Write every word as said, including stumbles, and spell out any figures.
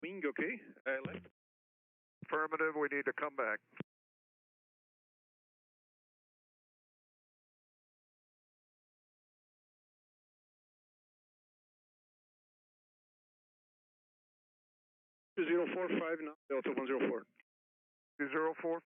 Wing, okay. Uh, left. Affirmative, we need to come back. Two zero four five now, Delta one zero four. Two zero four.